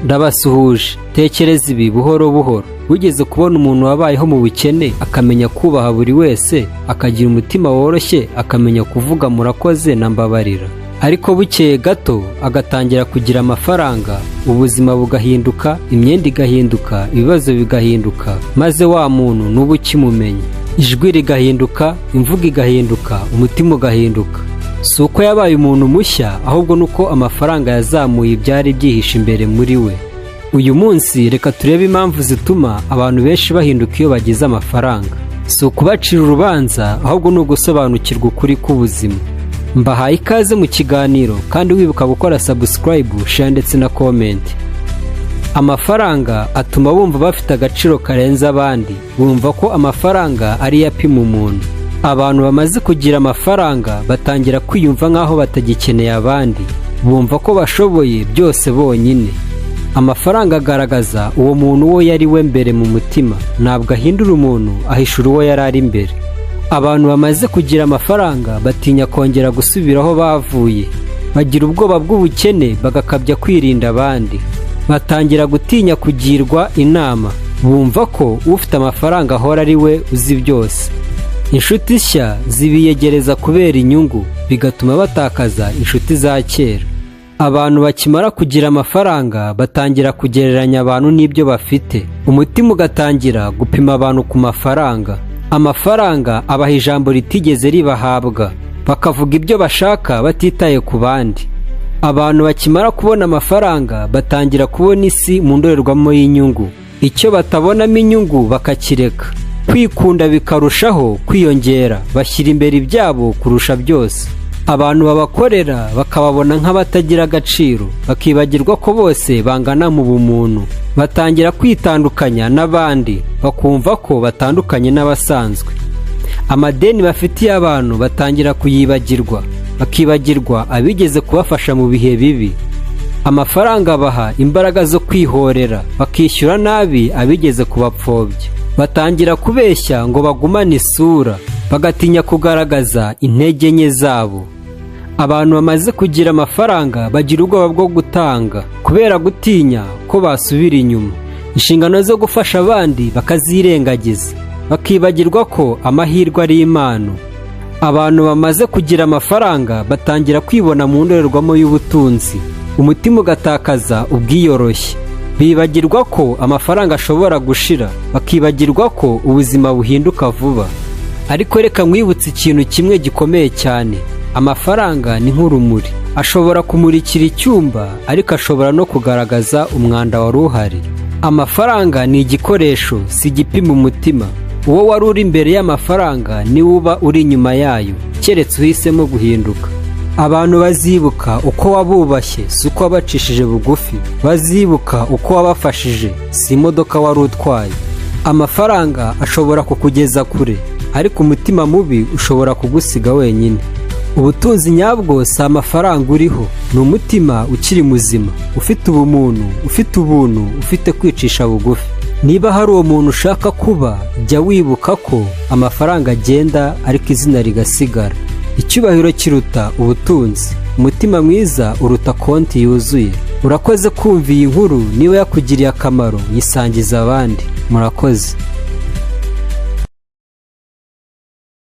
Ndabasuhuje. Tekereza ibi buhoro buhoro. Wigeze kubona umuntu wabayeho mu bukene, akamenya kubaha buri wese, akagira umutima woroshye, akamenya kuvuga "murakoze" na "mbabarira"? Ariko bukeye gato agatangira kugira amafaranga, ubuzima bugahinduka, imyenda igahinduka, ibibazo bigahinduka, maze wa muntu n'ubu ukimumenya, ijwi rigahinduka, imvugo igahinduka, umutima ugahinduka. Si uko yabaye umuntu mushya, ahubwo ni uko amafaranga yazamuye ibyari byihishe imbere muri we. Uyu munsi reka turebe impamvu zituma abantu benshi bahinduka iyo bagize amafaranga. Si ukubacira urubanza, ahubwo ni ugusobanukirwa ukuri k'ubuzima. Mbahaye ikaze mu kiganiro, kandi wibuka gukora subscribe, share ndetse na comment. Amafaranga atuma bumva bafite agaciro karenze abandi. Bumva ko amafaranga ariyo apima umuntu. Abantu bamaze kugira amafaranga batangira kwiyumva nk'aho batagikeneye abandi. Bumva ko bashoboye byose bonyine. Amafaranga agaragaza uwo muntu uwo yari we mbere mu mutima. Ntabwo ahindura umuntu, ahishura uwo yari ari mbere. Abantu bamaze kugira amafaranga batinya kongera gusubira aho bavuye. Bagira ubwoba bw'ubukene, bagakabya kwirinda abandi. Batangira gutinya kugirwa inama. Bumva ko ufite amafaranga ahora ari we uzi byose. Inshuti nshya zibiyegereza kubera inyungu, bigatuma batakaza inshuti za kera. Abantu bakimara kugira amafaranga batangira kugereranya abantu n'ibyo bafite. Umutima ugatangira gupima abantu ku mafaranga. Amafaranga abaha ijambo ritigeze ribahabwa, bakavuga ibyo bashaka batitaye ku bandi. Abantu bakimara kubona amafaranga batangira kubona isi mu ndorerwamo y'inyungu. Icyo batabonamo inyungu bakakireka. Kwikunda bikarushaho kwiyongera, bashyira imbere ibyabo kurusha byose. Abantu babakorera bakababona nk'abatagira agaciro, bakibagirwa ko bose bangana mu bumuntu. Batangira kwitandukanya n'abandi, bakumva ko batandukanye n'abasanzwe. Amadeni bafitiye abantu batangira kuyibagirwa, bakibagirwa abigeze kubafasha mu bihe bibi. Amafaranga abaha imbaraga zo kwihorera, bakishyura nabi abigeze kubapfobya. Batangira kubeshya ngo bagumane isura, bagatinya kugaragaza intege nke zabo. Abantu bamaze kugira amafaranga bagira ubwoba bwo gutanga kubera gutinya ko basubira inyuma. Inshingano zo gufasha abandi bakazirengagiza, bakibagirwa ko amahirwe ari impano. Abantu bamaze kugira amafaranga batangira kwibona mu ndorerwamo y'ubutunzi, umutima ugatakaza ubwiyoroshye. Bibagirwa ko amafaranga ashobora gushira, bakibagirwa ko ubuzima buhinduka vuba. Ariko reka nkwibutse ikintu kimwe gikomeye cyane: amafaranga ni nk'urumuri. Ashobora kumurikira icyumba, ariko ashobora no kugaragaza umwanda wari uhari. Amafaranga ni igikoresho, si igipima umutima. Uwo wari uri imbere y'amafaranga niwe uba uri inyuma yayo, keretse uhisemo guhinduka. Abantu bazibuka uko wabubashye, si uko wabacishije bugufi. Bazibuka uko wabafashije, si imodoka wari utwaye. Amafaranga ashobora kukugeza kure, ariko umutima mubi ushobora kugusiga wenyine. Ubutunzi nyabwo si amafaranga uriho, ni umutima ukiri muzima, ufite ubumuntu, ufite ubuntu, ufite kwicisha bugufi. Niba hari uwo muntu ushaka kuba, jya wibuka ko amafaranga agenda ariko izina rigasigara. Icyubahiro kiruta ubutunzi, umutima mwiza uruta konti yuzuye. Urakoze kumva iyi nkuru. Niba yakugiriye akamaro, yisangiza abandi. Murakoze.